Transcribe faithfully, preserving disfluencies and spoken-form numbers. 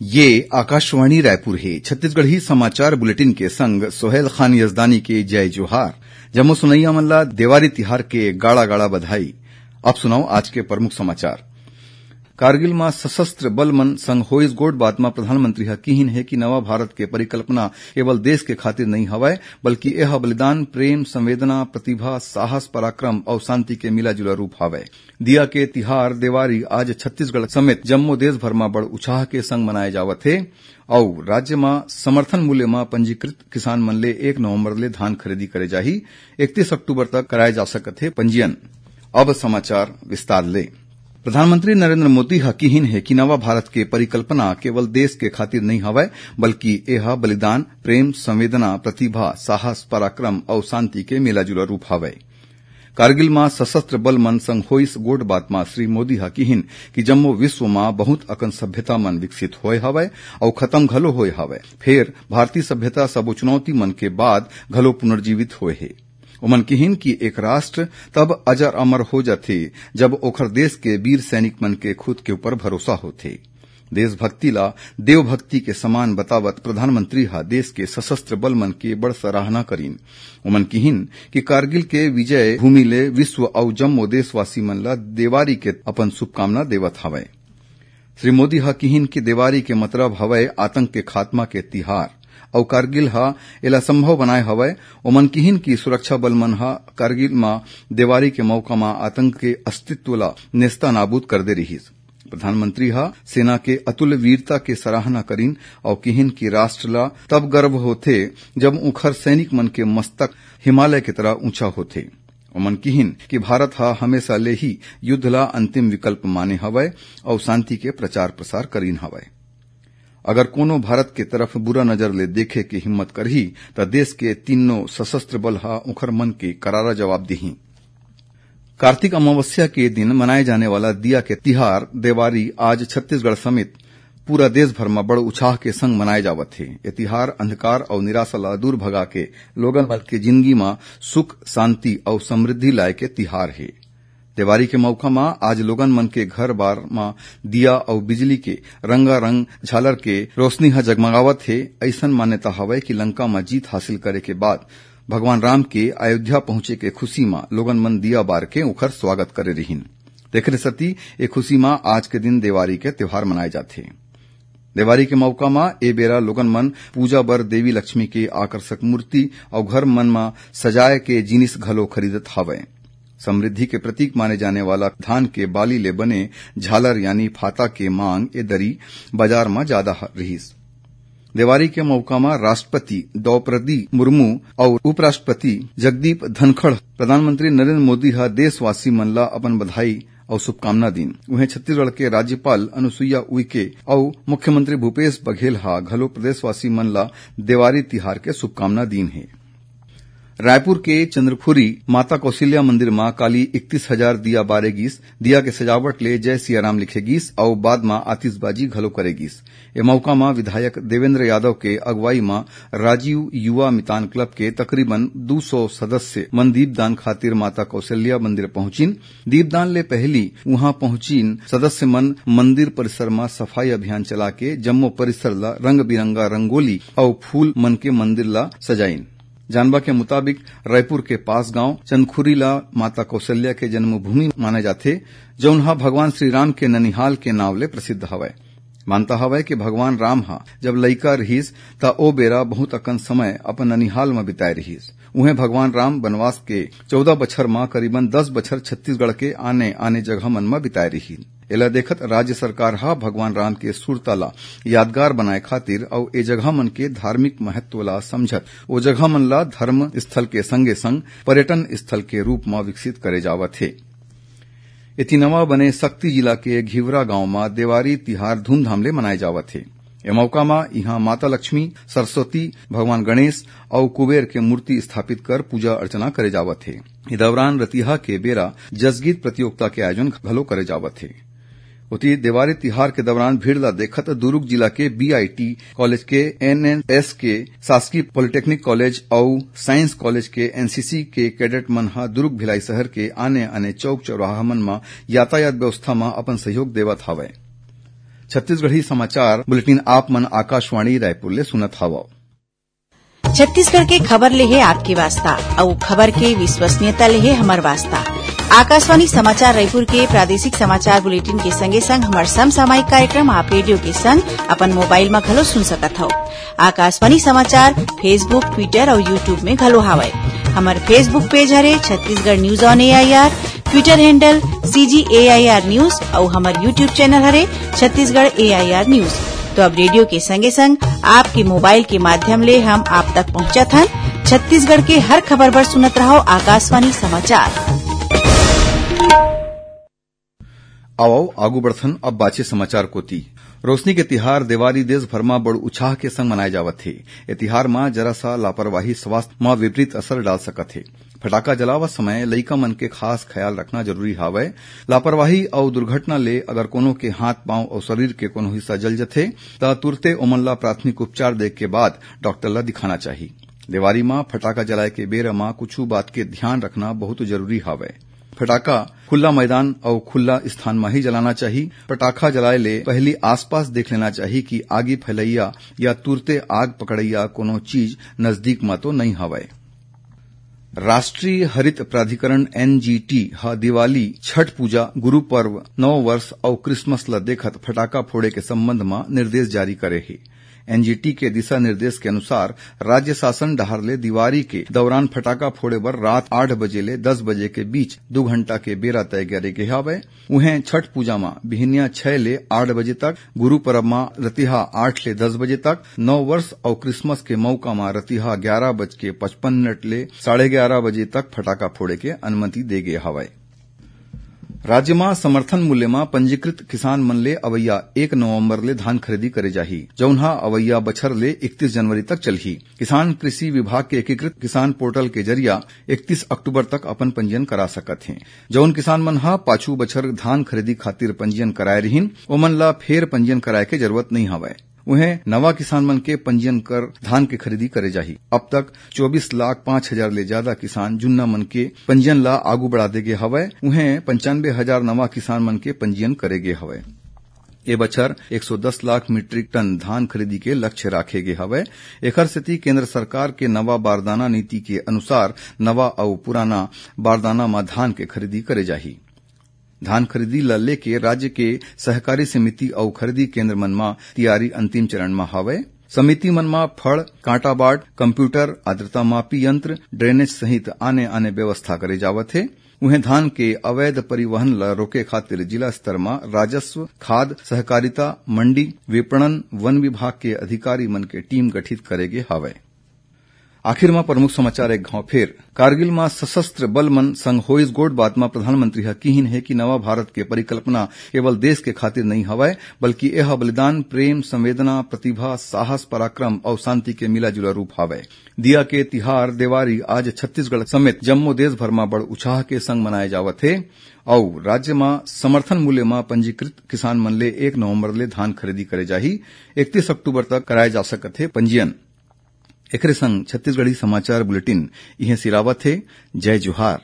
ये आकाशवाणी रायपुर हे। छत्तीसगढ़ी समाचार बुलेटिन के संग सोहेल खान यजदानी के जय जोहार। जम्मो सुनैया मन ला देवारी तिहार के गाड़ा गाड़ा बधाई। अब सुनव आज के प्रमुख समाचार। कारगिल म सशस्त्र बल मन संग होइस गोठ बात म प्रधानमंत्री ह किहिन हे कि नवा भारत के परिकल्पना केवल देश के खातिर नइ हवय, बल्कि एह बलिदान, प्रेम, संवेदना, प्रतिभा, साहस, पराक्रम अउ शांति के मिला-जुला रूप हवय। दिया के तिहार देवारी आज छत्तीसगढ़ समेत जम्मो देश भर म बड़ उत्साह के संग मनाए जावत हे अउ राज्य म समर्थन मूल्य म पंजीकृत किसान मन ले एक नवंबर ले धान खरीदी करे जाही। इकतीस अक्टूबर तक कराए जा सकत हे पंजीयन। अब समाचार विस्तार ले। प्रधानमंत्री नरेंद्र मोदी ह किहिन हे कि नवा भारत के परिकल्पना केवल देश के खातिर नइ हवय, बल्कि एह बलिदान, प्रेम, संवेदना, प्रतिभा, साहस, पराक्रम अउ शांति के मिला-जुला रूप हवय। कारगिल म सशस्त्र बल मन संग होइस गोठ बात म श्री मोदी ह किहिन कि जम्मो विश्व म बहुत अकन सभ्यता मन विकसित होए हवय अउ खतम घलो होए हवय। फेर भारतीय सभ्यता सबो चुनौती मन के बाद घलो पुनर्जीवित होए हे। ओमन किहिन कि एक राष्ट्र तब अजर अमर हो जाथे, जब ओखर देश के वीर सैनिक मन के खुद के ऊपर भरोसा होथे। देशभक्ति ला देवभक्ति के समान बतावत प्रधानमंत्री ह देश के सशस्त्र बल मन के बड़ सराहना करिन। ओमन किहिन कि कारगिल के विजय भूमि ले विश्व अउ जम्मो देशवासी मन ला देवारी के अपन शुभकामना देवत हवय। श्री मोदी ह किहिन कि देवारी के मतलब हवय आतंक के खात्मा के तिहार, अउ कारगिल ह एला संभव बनाए हवय। ओमन किहिन कि सुरक्षा बल मन ह कारगिल म देवारी के मौका म आतंक के अस्तित्व ला नेस्ता नाबूद कर दे रिहिस। प्रधानमंत्री ह सेना के अतुल वीरता के सराहना करिन अउ किहिन कि राष्ट्र ला तब गर्व होथे, जब उखर सैनिक मन के मस्तक हिमालय के तरह ऊंचा होथे। ओमन किहिन कि भारत ह हमेशा ले ही युद्ध ला अंतिम विकल्प माने हवय अउ शांति के प्रचार प्रसार करिन हवय। अगर कोनो भारत के तरफ बुरा नजर ले देखे के हिम्मत करही, त देश के तीनों सशस्त्र बल ह उखर मन के करारा जवाब दिही। कार्तिक अमावस्या के दिन मनाए जाने वाला दिया के तिहार देवारी आज छत्तीसगढ़ समेत पूरा देश भर म बड़ उत्साह के संग मनाए जावत हे। ये तिहार अंधकार अउ निराशा ला दूर भगा के लोगन मन के जिंदगी म सुख, शांति अउ समृद्धि लाए के तिहार हे। देवारी के मौका म आज लोगन मन के घर बार म दिया अउ बिजली के रंगारंग झालर के रोशनी ह जगमगावत हे। अइसन मान्यता हवय कि लंका म जीत हासिल करे के बाद भगवान राम के अयोध्या पहुंचे के खुशी म लोगन मन दिया बार के ओखर स्वागत करे रिहिन। तेखरे सेती ए खुशी म आज के दिन देवारी के त्योहार मनाए जाथे। देवारी के मौका म ए बेरा लोगन मन पूजा बर देवी लक्ष्मी के आकर्षक मूर्ति अउ घर मन म सजाए के जिनिस घलो खरीदत हावय। समृद्धि के प्रतीक माने जाने वाला धान के बाली ले बने झालर यानी फाता के मांग ए दरी बाजार म जादा ह-, रिहिस। देवारी के मौका म राष्ट्रपति द्रौपदी मुर्मू अउ उपराष्ट्रपति जगदीप धनखड़, प्रधानमंत्री नरेंद्र मोदी ह देशवासी मन ला अपन बधाई अउ शुभकामना दीन। उहें, छत्तीसगढ़ के राज्यपाल अनुसुईया उइके अउ मुख्यमंत्री भूपेश बघेल ह घलो प्रदेशवासी मन ला देवारी तिहार के शुभकामना दीन हे। रायपुर के चंद्रखुरी माता कौशल्या मंदिर म काली इकतीस हजार दिया बारे गीस। दिया के सजावट ले जय सिया राम लिखे गीस अउ बाद म आतिशबाजी घलो करे गीस। ए मौका म विधायक देवेंद्र यादव के अगुवाई म राजीव युवा मितान क्लब के तकरीबन दू सौ सदस्य मन दीपदान खातिर माता कौशल्या मंदिर पहुंचिन। दीपदान ले पहिली उहां पहुंचिन सदस्य मन मंदिर परिसर म सफाई अभियान चला के जम्मो परिसर ल रंग बिरंगा रंगोली अउ फूल मन के मंदिर ल सजाइन। जानबा के मुताबिक, रायपुर के पास गांव चंदखुरी ला माता कौशल्या के जन्मभूमि माने जाथे, जउन ह भगवान श्री राम के ननिहाल के नाव ले प्रसिद्ध हवय। मानता हवय कि भगवान राम ह जब लइका रिहिस, त ओ बेरा बहुत अकन समय अपन ननिहाल म बिताए रिहिस। उहें, भगवान राम बनवास के चौदह बछर म करीबन दस बछर छत्तीसगढ़ के आने-आने जगह मन म बिताए रिहिन। एला देखत राज्य सरकार ह भगवान राम के सुरता ला यादगार बनाए खातिर अउ ए जगह मन के धार्मिक महत्व ला समझत ओ जगह मन ला धर्म स्थल के संगे-संग पर्यटन स्थल के रूप म विकसित करे जावत हे। एती नवा बने सक्ती जिला के घिवरा गांव म देवारी तिहार धूमधाम ले मनाए जावत हे। ए मौका म इहां माता लक्ष्मी, सरस्वती, भगवान गणेश अउ कुबेर के मूर्ति स्थापित कर पूजा अर्चना करे जावत हे। ए दौरान रतिहा के बेरा जसगीत प्रतियोगिता के आयोजन घलो करे जावत हे। ओती देवारी तिहार के दौरान भीड़ ला देखत दुरूग जिला के बीआईटी कॉलेज के एनएनएस के शासकीय पॉलिटेक्निक कॉलेज अउ साइंस कॉलेज के एनसीसी के कैडेट मन ह दुरूग भिलाई शहर के आने-आने चौक चौराहा मन म यातायात व्यवस्था म अपन सहयोग देवत हावय। छत्तीसगढ़ी समाचार बुलेटिन आप मन आकाशवाणी रायपुर ले सुनत हवव। छत्तीसगढ़ के खबर ले हे आपके वास्ता, अउ खबर के विश्वसनीयता ले हे हमर वास्ता। आकाशवाणी समाचार रायपुर के प्रादेशिक समाचार बुलेटिन के संगे संग हमर समसामयिक कार्यक्रम आप रेडियो के संग अपन मोबाइल म घलो सुन सकत हव। आकाशवाणी समाचार Facebook, Twitter अउ YouTube में घलो हावय। हमर Facebook पेज हरे Chhattisgarh news on AIR, Twitter handle CG AIR news अउ हमर YouTube चैनल हरे छत्तीसगढ़ एआईआर न्यूज। तो अब रेडियो के संगे संग आपके मोबाइल के माध्यम ले हम आप तक पहुंचत हन। छत्तीसगढ़ के हर खबर बर सुनत रहव आकाशवाणी समाचार। आवव, आगू बढ़थन अब बाचे समाचार कोति। रोशनी के तिहार देवारी देश भर म बड़ उछाह के संग मनाए जावत हे। ए तिहार म जरा सा लापरवाही स्वास्थ्य म विपरीत असर डाल सकत हे। फटाका जलावत समय लइका मन के खास ख्याल रखना जरूरी हावय। लापरवाही अउ दुर्घटना ले अगर कोनो के हाथ, पांव अउ शरीर के कोनो हिस्सा जल जथे, त तुरते ओमन ला प्राथमिक उपचार दे के बाद डॉक्टर ला दिखाना चाही। देवारी म फटाका जलाए के बेरा म कुछु बात के ध्यान रखना बहुत जरूरी हावय। फटाका खुला मैदान अउ खुला स्थान म ही जलाना चाही। पटाखा जलाए ले पहिली आसपास देख लेना चाही कि आगी फैलैया या तुरते आग पकड़ैया कोनो चीज नजदीक म तो नइ हवय। राष्ट्रीय हरित प्राधिकरण, एनजीटी, ह दिवाली, छठ पूजा, गुरु पर्व, नव वर्ष अउ क्रिसमस ल देखत फटाका फोड़े के संबंध म निर्देश जारी करे हे। एनजीटी के दिशा निर्देश के अनुसार राज्य शासन डहार ले दिवाली के दौरान फटाका फोड़े बर रात आठ बजे ले दस बजे के बीच दू घंटा के बेरा तय करे गे हावय। उहें, छठ पूजा म बिहनिया छह ले आठ बजे तक, गुरु परब म रतिहा आठ ले दस बजे तक, नव वर्ष अउ क्रिसमस के मौका म रतिहा ग्यारह बज के पचपन मिनट ले साढ़े ग्यारह बजे तक फटाका फोड़े के अनुमति दे गे हवय। राज्य म समर्थन मूल्य म पंजीकृत किसान मन ले अवइया एक नवंबर ले धान खरीदी करे जाही, जउन ह अवइया बछर ले इकतीस जनवरी तक चलही। किसान कृषि विभाग के एकीकृत किसान पोर्टल के जरिया इकतीस अक्टूबर तक अपन पंजीयन करा सकत हें। जउन किसान मन ह पाछू बछर धान खरीदी खातिर पंजीयन कराए रिहिन, ओमन ला फेर पंजीयन कराए के जरूरत नइ हवय। उहें, नवा किसान मन के पंजीयन कर धान के खरीदी करे जाही। अब तक चौबीस लाख पाँच हजार ले ज्यादा किसान जुन्ना मन के पंजीयन ला आगू बढ़ा दे गे हवय। उहें, पंचानबे हजार नवा किसान मन के पंजीयन करे गे हवय। ए बछर एक सौ दस लाख मीट्रिक टन धान खरीदी के लक्ष्य राखे गे हवय। एखर सेती केंद्र सरकार के नवा बारदाना नीति के अनुसार नवा अउ पुराना बारदाना म धान के खरीदी करे जाही। धान खरीदी ल लेके राज्य के सहकारी समिति अउ खरीदी केंद्र मन म तियारी अंतिम चरण म हवय। समिति मन म फड़, कांटा बाट, कंप्यूटर, आर्द्रता मापी यंत्र, ड्रेनेज सहित आने-आने व्यवस्था करे जावत हे। उहें, धान के अवैध परिवहन ल रोके खातिर जिला स्तर म राजस्व, खाद, सहकारिता, मंडी, विपणन, वन विभाग के अधिकारी मन के टीम गठित करे गे हवय। आखिर म प्रमुख समाचार एक घांव फेर। कारगिल म सशस्त्र बल मन संग होइस गोठबात म प्रधानमंत्री ह किहिन हे कि नवा भारत के परिकल्पना केवल देश के खातिर नइ हवय, बल्कि एह बलिदान, प्रेम, संवेदना, प्रतिभा, साहस, पराक्रम अउ शांति के मिला-जुला रूप हवय। दिया के तिहार देवारी आज छत्तीसगढ़ समेत जम्मो देश भर म बड़ उछाह के संग मनाए जावत हे अउ राज्य म समर्थन मूल्य म पंजीकृत किसान मन ले एक नवंबर ले धान खरीदी करे जाही। इकतीस अक्टूबर तक कराए जा सकत हे पंजीयन। एकरे संग छत्तीसगढ़ी समाचार बुलेटिन इहें सिरावत हे। जय जोहार।